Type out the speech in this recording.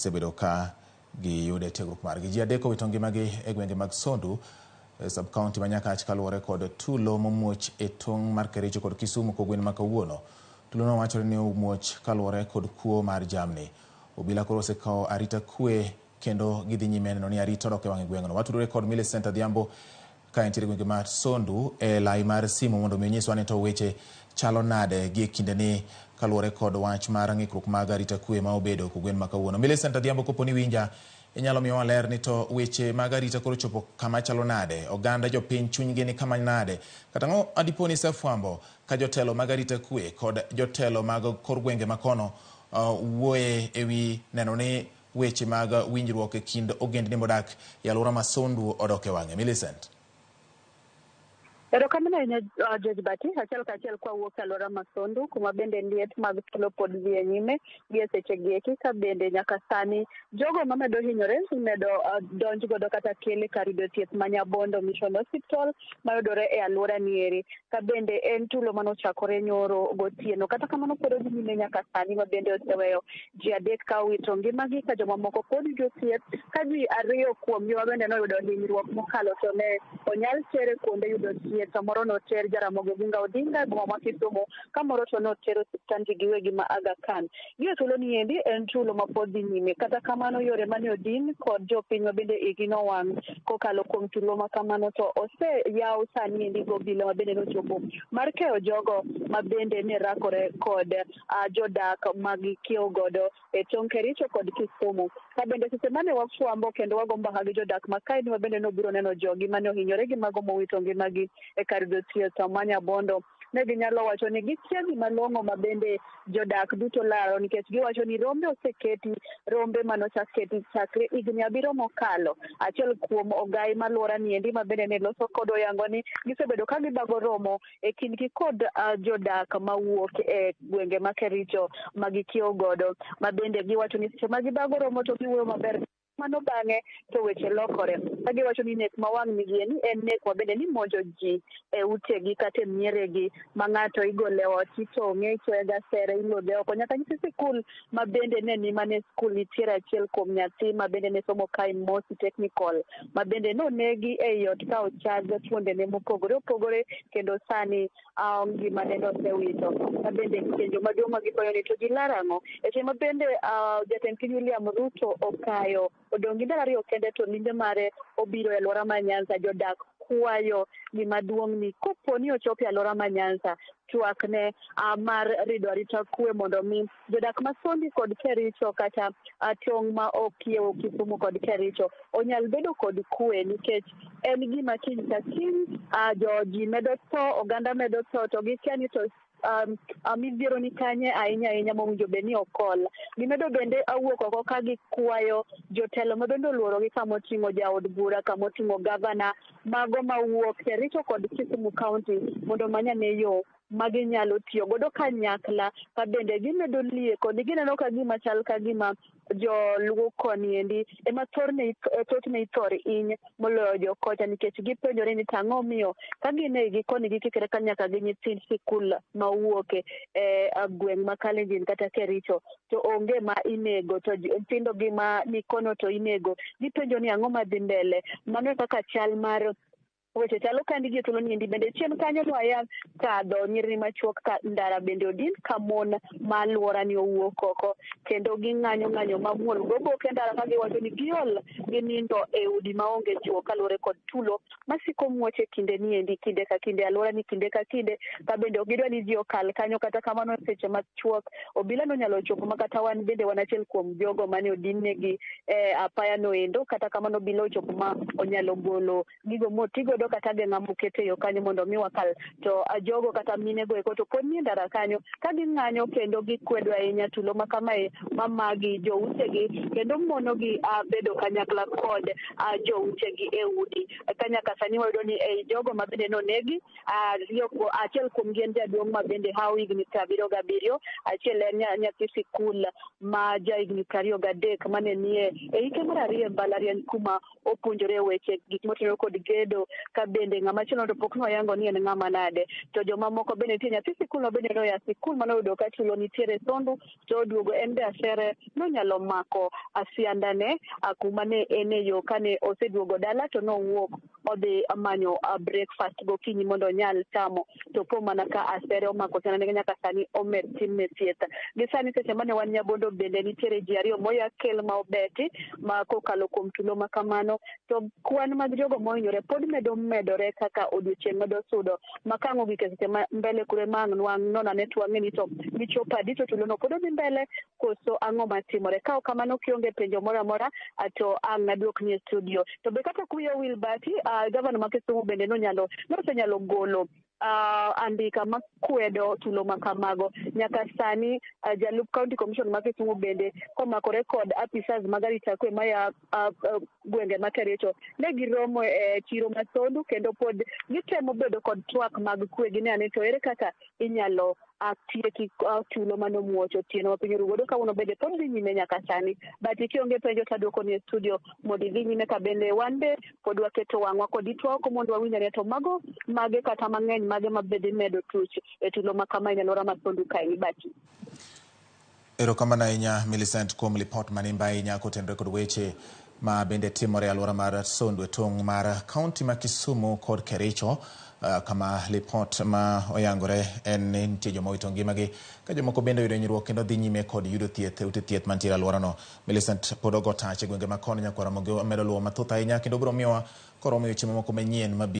Osebedo ka giyude tiegruok margi. Ji adek owito ngimagi e gwenge mag Sondu e sub county ma Nyakach kaluwore kod tulo momuoch e tong' mar Kericho kod Kisumu kogwen ma kawuono. Tulono wachore ni omuoch kaluwore kod kuo mar jamni. Obila koro osekawo arita kwe kendo gidhi nyime neno ni arita odok e wang' e gweng'no. Watudore kod Millicent Adhiambo ka entiere gwenge mar Sondu e lai mar simu mondo mi onyiswa ni to weche chalo nade gi e kindeni kaluwore kod wach mar ng'ikruok mag arita kwe ma obedo kogwen ma kawuono. Millicent Adhiambo, kopo ni winja, inyalo miyowa ler ni to weche mag arita koro chopo kama chalo nade? Oganda jopiny chunygi ni kama nade? Kata ang'o adipo ni isefwambo ka jotelo mag arita kwe kod jotelo mag kor gwenge makono wuoye ewi neno ni weche mag winjruok e kind ogendni modak e alwora ma Sondu odok e wang'e. Millicent. Erokamano ahinya George Bati, achiel kachiel kwawuok e alwora ma Sondu kuma bende liet mag tulo pod dhi e nyime gi e seche gi eki ka bende nyaka sani jogo mamedo hinyore imedo donj godo kata kel e kar yudo thieth ma Nyabondo Mission Hospital mayudore e alwora ni eri ka bende en tulo manochakore nyoro gotieno. Kata kamano pod odhi nyime nyaka sani ma bende oseweyo ji adek ka owito ngimagi ka jomamoko pod yudo thieth ka ji ariyo kuomgi ma bende noyudo hinyruok mokalo to ne onyal tere kuonde yudo thieth. Samoro noter Jaramogi Oginga Odinga e boma ma Kisumu ka moro to noter osiptandgi giwegi ma Aga Khan. Gi e thuolo ni endi en tulo ma pod dhi nyime. Kata kamano yore mane odin kod jopiny ma bende igi nowang' kokalo kuom tulo ma kamano to oseyaw sani endi gobila ma bende nochopo mar keyo jogo ma bende ne rakore kod jodak ma gikiewo godo e tong' Kericho kod Kisumu. Ka bende seche mane wafwambo kendo wago mbaka gi jodak ma kae ni bende nobiro neno jogi mane ohinyore gi mago mowito ngimagi e kar yudo thieth ma Nyabondo. Ne ginyalo wacho ni gikia gima long'o ma bende jodak duto laro nikech giwacho ni rombe oseketi, rombe manochak keti chakre higni abiriyo mokalo. Achiel kuom ogai maluora niendi ma bende ne loso kod oyango ni gisebedo ka gibago romo e kindgi kod jodak mawuok e gwenge ma Kericho ma gikiewo godo, ma bende giwacho ni seche ma gibago romo to giwuoyo maber, mano bang'e to weche lokore ka giwacho ni nek ma wang' nigieni en nek ma bende ni monjo ji e utegi kata e mieregi ma ng'ato igole ot, itong'e, ichwoye gasere, ilodhe oko. Nyaka nyithi sikul ma bende ne ni mane skul nitiere achiel kuom nyathi ma bende ne somo kae Mosi Technical ma bende nonegi ei ot ka ochaj fuondene mopogore opogore kendo sani ngimane nosewito. Ma bende penjo maduong' ma gipenjo ni to ji laro ang'o? E seche ma bende jatend piny William Ruto okayo odong' gi ndalo ariyo kende to limbe mare obiro e alwora ma Nyanza, jodak kwayo gima duong' ni kopo ni ochopo e alwora ma Nyanza, twak ne mar rido arita kwe mondo mi jodak ma Sondi kod Kericho kata tong' ma okiewo Kisumu kod Kericho onyal bedo kod kwe nikech en gima kiny ka kiny jo ji medo tho, oganda medo tho to gikia ni to midhiero ni kanye ahinya ahinya mowinjo bed ni okol. Gimedo bende awuok oko ka gikwayo jotelo ma bende oluorogi kamoting'o jaod bura, kamoting'o gavana, mago mawuok Kericho kod Kisumu County mondo omany ane yo ma ginyalo tiyo godo kanyakla ka bende gimedo lieko ni gineno ka gima chal ka gima joluo koni endi ema thothne ithor hiny moloyo jokocha nikech gipenjore ni tang'o miyo ka gin e igi koni gikikre ka nyaka gi nyithind sikul mawuok e gweng' ma Kalenjin kata Kericho to onge ma inego to nyithindo gi ma nikono to inego. Gipenjo ni ang'o madhi mbele. Mano e kaka chal mar weche chalo ka nigi thuolo niendi bende chien kanyo nwaya kadho nyirni machuok ka ndara bende odin ka mon ma alwora ni owuok oko kendo ging'anyo ng'anyo mamuol goboke ndara ka giwacho ni giol gi nindo e udi maonge chwo kaluwore kod tulo masiko muoch e kinde niendi kinde ka kinde alwora ni kinde ka kinde ka bende ok gidwa ni ji okal kanyo. Kata kamano seche machuok obila nonyalo chopo ma kata wan bende wan achiel kuom jogo mane odinnegi e apaya no endo. Kata kamano obila ochopo ma onyalo golo gigo motigodo kata geng'a moket e yo kanyo mondo mi wakal to jogo kata minego eko to pod nie ndara kanyo ka ging'anyo kendo gikwedo ahinya tulo ma kamae mamagi joutegi kendo monogi bedo kanyakla kod joutegi e udi. Ka nyaka sani wayudo ni ei jogo ma bende nonegi achiel kuomgi en jaduong' ma bende hawo higni 77, achiel en nyathi sikul ma ja higni 23 mane nie e hike mar ariyo e mbalariany kuma opuonjore weche gik motenore kod gedo. Ka bende ng'ama chielo to pok noyango ni en ng'ama nade. To jomamoko bende nitie nyathi sikul ma bende noya sikul manoyudo ka tulo nitiere Sondu to oduogo en be asere nonyalo mako asiandane kuma ne en e yo kane oseduogo dala to nowuok odhi manyo breakfast gokinyi mondo onyal chamo to po mana ka asere omako siandane nyaka sani omed timne thieth. Gi sani seche mane wan Nyabondo bende nitiere ji ariyo moya kel ma obeti ma kokalo kuom tulo ma kamano to kwan mag jogo mohinyore pod medo medore kaka odiochieng' medo sudo ma ka ang' ogik e seche ma mbele kure ma ang' nwang' non ane to wang'e ni to gichopo adi to tulono pod odhi mbele koso ang'o matimore. Ka ok kamano kionge penjo moro amora to ang' naduokni e studio. To be kapok wiya owil Bati, gavana ma Kisumu bende nonyalo nosenyalo golo andika makwedo tulo ma kamago. Nyaka sani jalup county commission ma Kisumu bende komakore kod apisas mag arita kwe maya gwenge ma Kericho ne giromo e chiro ma Sondu kendo pod gitemo bedo kod twak mag kwe gine ane to ere kaka inyalo tieki tulo manomuoch otieno ma piny oru godo kawuono bende pod dhi nyime nyaka sani. But kionge penjo to aduoko ni e studio mondo idhi nyime ka bende wan be pod waketo wang'wa kod itwa oko mondo wawinj ane to mago mage kata mang'eny mage ma be dhi medo tuch e tulo ma kama e alwora ma Sondu kaeni Bati. Erokamano ahinya Millicent kuom lipot manimba ahinya kotenore kod weche ma bende timore e alwora mar Sondu e tong' mar kaunti ma Kisumu kod Kericho kama lipot ma oyangore en ni nitie joma owito ngimagi ka jomoko bende oyudo hinyruok kendo dhi nyime kod yudo thieth e ute thieth mantiere e alworano. Millicent pod ogo tach e gwenge ma kono nyakwar Ramogi omedo luwo mathoth ahinya kendo biro miyowa koromo e weche mamoko manyien mabiro.